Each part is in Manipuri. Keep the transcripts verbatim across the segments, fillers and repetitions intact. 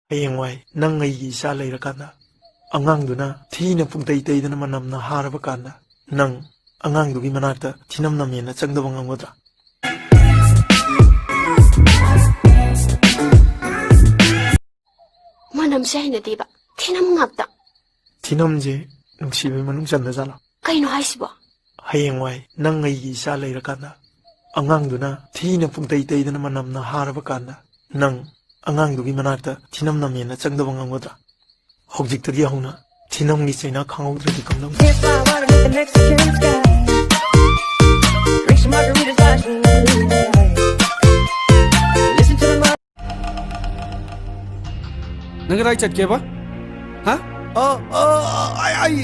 ꯍꯌꯦꯡꯋꯥꯏ ꯅꯪ ꯑꯩꯒꯤ ꯏꯆꯥ ꯂꯩꯔꯀꯥꯟꯗ, ꯑꯉꯥꯡꯗꯨꯅ ꯊꯤꯅ ꯄꯨꯡꯇꯩ ꯇꯩꯗꯅ ꯃꯅꯝꯅ ꯍꯥꯔꯕ ꯀꯥꯟꯗ, ꯅꯪ ꯑꯉꯥꯡꯗꯨꯒꯤ ꯃꯅꯥꯛꯇ ꯊꯤꯅꯝ ꯅꯝꯃꯦꯅ ꯆꯪꯗꯕ ꯉꯝꯒꯗ꯭ꯔꯥ? ꯃꯅꯝꯁꯦ ꯍꯩꯅꯗꯦꯕ꯫ ꯊꯤꯅꯝ ꯉꯥꯛꯇ꯫ ꯊꯤꯅꯝꯁꯦ ꯅꯨꯡꯁꯤꯕꯒꯤ ꯃꯅꯨꯡ ꯆꯟꯗꯖꯥꯠꯂꯣ? ꯀꯩꯅꯣ ꯍꯥꯏꯁꯤꯕꯣ? ꯍꯌꯦꯡꯋꯥꯏ ꯅꯪ ꯑꯩꯒꯤ ꯏꯆꯥ ꯂꯩꯔꯀꯥꯟꯗ, ꯑꯉꯥꯡꯗꯨꯅ ꯊꯤꯅ ꯄꯨꯡꯇꯩ ꯇꯩꯗꯅ ꯃꯅꯝꯅ ꯍꯥꯔꯕ ꯀꯥꯟꯗ, ꯅꯪ ꯑꯉꯥꯡꯗꯨꯒꯤ ꯃꯅꯥꯛꯇ ꯊꯤꯅꯝ ꯅꯝꯃꯦꯅ ꯆꯪꯗꯕ ꯉꯝꯒꯗ꯭ꯔꯥ? ꯍꯧꯖꯤꯛꯇꯒꯤ ꯍꯧꯅ ꯊꯤꯅꯝꯒꯤ ꯆꯩꯅꯥ ꯈꯪꯍꯧꯗ꯭ꯔꯗꯤ ꯀꯝꯗꯧꯅꯤ? If I wanted the Mexican sky, drink some margaritas, watch the moonlight. Listen to the mar- ꯅꯪ ꯀꯗꯥꯏ ꯆꯠꯀꯦꯕ? ꯍꯥ? ꯑ, ꯑ, ꯑ, ꯑꯩ, ꯑꯩ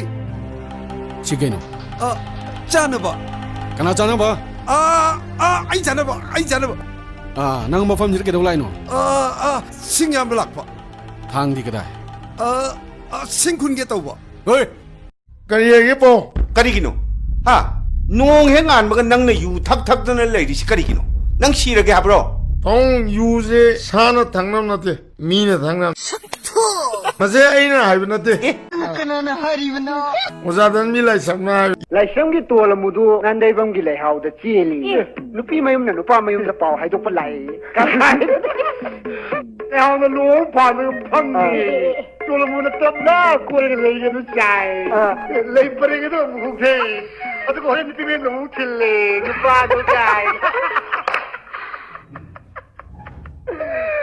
ꯁꯤ ꯀꯩꯅꯣ? ꯑ, ꯆꯥꯅꯕ꯫ ꯀꯅꯥ ꯆꯥꯅꯕ? ꯑ, ꯑ, ꯑꯩ ꯆꯥꯅꯕ, ꯑꯩ ꯆꯥꯅꯕ꯫ ꯑ, ꯅꯪ ꯃꯐꯝꯁꯤꯗ ꯀꯩꯗꯧ ꯂꯥꯛꯏꯅꯣ? ꯑ, ꯑ, ꯁꯤꯡ ꯌꯥꯝꯕ ꯂꯥꯛꯄ꯫ ꯊꯥꯡꯗꯤ ꯀꯗꯥꯏ? ꯑ, ꯑ, ꯁꯤꯡ ꯈꯨꯟꯒꯦ ꯇꯧꯕ꯫ ꯍꯣꯏ꯫ ꯀꯔꯤ ꯍꯥꯏꯒꯦ ꯄꯥꯎ? ꯀꯔꯤꯒꯤꯅꯣ? ꯍꯥ? ꯅꯣꯡ ꯍꯦꯛ ꯉꯥꯟꯕꯒ ꯅꯪꯅ ꯌꯨ ꯊꯛ ꯊꯛꯇꯅ ꯂꯩꯔꯤꯁꯤ ꯀꯔꯤꯒꯤꯅꯣ? ꯅꯪ ꯁꯤꯔꯒꯦ ꯍꯥꯏꯕ꯭ꯔꯣ? ꯄꯥꯎ, ꯌꯨꯁꯦ ꯁꯥꯅ ꯊꯛꯅꯕ ꯅꯠꯇꯦ, ꯃꯤꯅ ꯊꯛꯅꯕ꯫ ꯃꯁꯦ ꯑꯩꯅ ꯍꯥꯏꯕ ꯅꯠꯇꯦ꯫ ꯑꯦ? ꯀꯅꯥꯅ ꯍꯥꯏꯔꯤꯕꯅꯣ? ꯑꯣꯖꯥ ꯙꯟꯕꯤ ꯂꯥꯏꯁ꯭ꯔꯝꯅ ꯍꯥꯏꯕ꯫ ꯂꯥꯏꯁ꯭ꯔꯝꯒꯤ ꯇꯣꯜ ꯑꯃꯨꯗꯨ ꯉꯥꯟꯗꯩꯕꯝꯒꯤ ꯂꯩꯍꯥꯎꯗ ꯆꯦꯜꯂꯤ꯫ ꯑꯦ? ꯅꯨꯄꯤ ꯃꯌꯨꯝꯅ ꯅꯨꯄꯥ ꯃꯌꯨꯝꯗ ꯄꯥꯎ ꯍꯥꯏꯗꯣꯛꯄ ꯂꯥꯛꯏ꯫ ꯂꯩꯍꯥꯎꯅ ꯂꯨꯍꯣꯡ ꯄꯥꯟꯕꯒ ꯐꯪꯉꯤ꯫ ꯑꯥ꯫ ꯇꯣꯜ ꯑꯃꯨꯅ ꯇꯞꯅ ꯀꯣꯏꯔꯒ ꯂꯩꯒꯗꯨ ꯆꯥꯏ꯫ ꯑꯥ꯫ ꯂꯩ ꯄꯔꯦꯡ ꯑꯗꯨ ꯑꯃꯨꯛ ꯍꯨꯛꯊꯩ꯫ ꯑꯗꯨꯒ ꯍꯣꯔꯦꯟ ꯅꯨꯄꯤ ꯃꯌꯨꯝꯗ ꯑꯃꯨꯛ ꯊꯤꯜꯂꯦ꯫ ꯅꯨꯄꯥꯗꯨ ꯆꯥꯏ꯫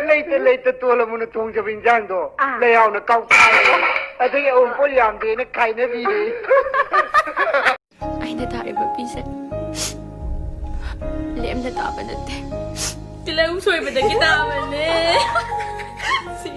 ꯂꯩꯇ ꯂꯩꯇ ꯇꯣꯜ ꯑꯃꯨꯅ ꯊꯣꯡꯖꯕ ꯏꯟꯖꯥꯡꯗꯣ ꯑꯥ꯫ ꯂꯩꯍꯥꯎꯅ ꯀꯥꯎꯊꯥꯔꯦ꯫ ꯑꯗꯒꯤ ꯑꯎꯟꯄꯣꯠ ꯌꯥꯝꯗꯦꯅ ꯈꯥꯏꯅꯕꯤꯔꯦ꯫ ꯑꯩꯅ ꯊꯥꯔꯤꯕ ꯄꯤꯁꯦ ꯂꯦꯝꯅ ꯇꯥꯕ ꯅꯠꯇꯦ꯫ ꯇꯤꯜꯍꯧ ꯁꯣꯏꯕꯗꯒꯤ ꯇꯥꯕꯅꯦ꯫ ꯁꯤ꯫